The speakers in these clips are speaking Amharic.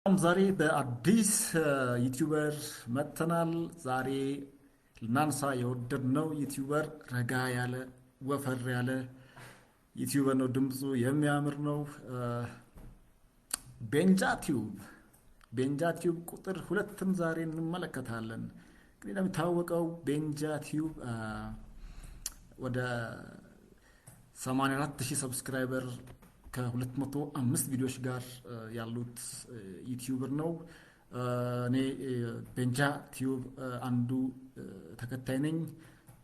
ዛሬ በአዲስ YouTuber መጥተናል። ዛሬ ልናነሳ የወደድነው YouTuber ረጋ ያለ ወፈር ያለ YouTuber ነው። ድምፁ የሚያምር ነው። ቤንጃ ቲዩብ፣ ቤንጃ ቲዩብ ቁጥር 2ን ዛሬ እንመለከታለን። እንግዲህ እንደሚታወቀው ቤንጃ ቲዩብ ወደ 84 ሺህ subscriber ከ205 ቪዲዮዎች ጋር ያሉት YouTuber ነው። እኔ ቤንጃ ቲዩብ አንዱ ተከታይ ነኝ።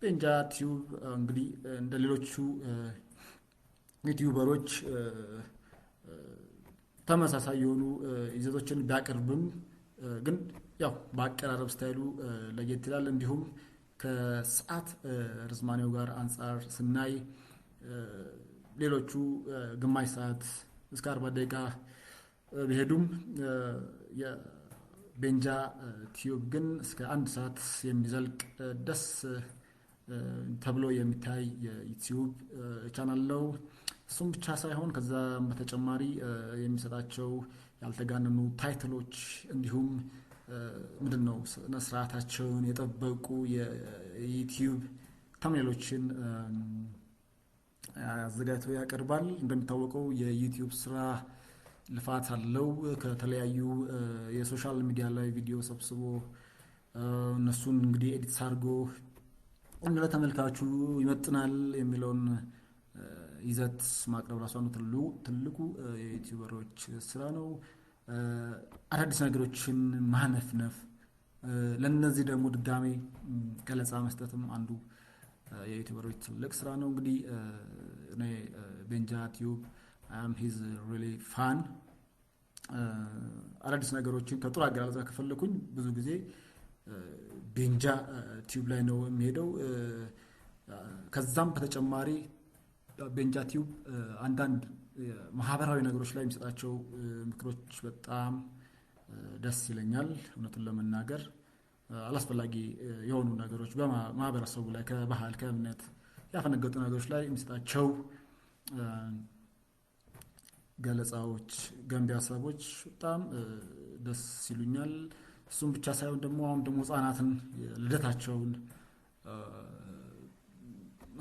ቤንጃ ቲዩብ እንግዲህ እንደ ሌሎቹ YouTuber ኦች ተመሳሳይ የሆኑ ይዘቶችን ቢያቀርብም ግን ያው በአቀራረብ style ኡ ለየት ይላል። እንዲሁም ከሰዓት ርዝማኔው ጋር አንጻር ስናይ ሌሎቹ ግማሽ ሰዓት እስከ 40 ደቂቃ ቢሄዱም የቤንጃ ቲዩብ ግን እስከ አንድ ሰዓት የሚዘልቅ ደስ ተብሎ የሚታይ የዩቲዩብ ቻናል ነው። እሱም ብቻ ሳይሆን ከዛም በተጨማሪ የሚሰጣቸው ያልተጋነኑ title ኦች እንዲሁም ምንድን ነው ስነ ስርዓታቸውን የጠበቁ የዩቲዩብ thumbnail ኦችን አዘጋጅቶ ያቀርባል። እንደሚታወቀው የዩቲዩብ ስራ ልፋት አለው። ከተለያዩ የ social media ላይ ቪዲዮ ሰብስቦ እነሱን እንግዲህ edit አድርጎ ለተመልካቹ ይመጥናል የሚለውን ይዘት ማቅረብ ራሱ አንዱ ትልቁ የ YouTuber ኦች ስራ ነው። አዳዲስ ነገሮችን ማነፍነፍ፣ ለእነዚህ ደግሞ ድጋሜ ገለጻ መስጠትም አንዱ የ YouTuber ኦች ትልቅ ስራ ነው። እንግዲህ እኔ ቤንጃ ቲዩብ I'm his really fan። አዳዲስ ነገሮችን ከጥሩ አገላለጽ ከፈለኩኝ ብዙ ጊዜ ቤንጃ ቲዩብ ላይ ነው የሚሄደው። ከዛም በተጨማሪ ቤንጃ ቲዩብ አንዳንድ ማህበራዊ ነገሮች ላይ የሚሰጣቸው ምክሮች በጣም ደስ ይለኛል። እውነቱን ለመናገር አላስፈላጊ የሆኑ ነገሮች በማህበረሰቡ ላይ ከባህል ከእምነት ያፈነገጡ ነገሮች ላይ የሚሰጣቸው ገለጻዎች፣ ገንቢ ሀሳቦች በጣም ደስ ይሉኛል። እሱም ብቻ ሳይሆን ደግሞ አሁን ደግሞ ህጻናትን ልደታቸውን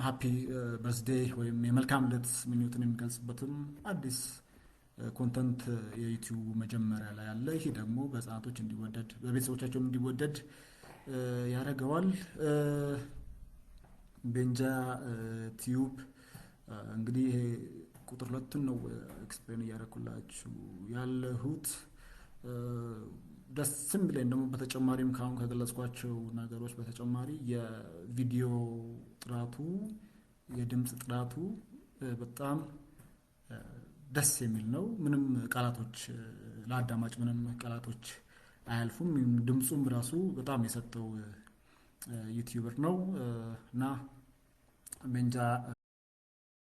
happy birthday ወይም የመልካም ልደት ምኞትን የሚገልጽበትም አዲስ content የዩቲዩብ መጀመሪያ ላይ አለ። ይሄ ደግሞ በህፃናቶች እንዲወደድ በቤተሰቦቻቸውም እንዲወደድ ያደርገዋል። ቤንጃ ቲዩብ እንግዲህ ይሄ ቁጥር 2ን ነው explain እያደረኩላችሁ ያለሁት። ደስ የሚለኝ ደግሞ በተጨማሪም ከአሁን ከገለጽኳቸው ነገሮች በተጨማሪ የቪዲዮ ጥራቱ፣ የድምፅ ጥራቱ በጣም ደስ የሚል ነው። ምንም ቃላቶች ለአዳማጭ ምንም ቃላቶች አያልፉም። ድምፁም ራሱ በጣም የሰጠው YouTuber ነው እና ቤንጃ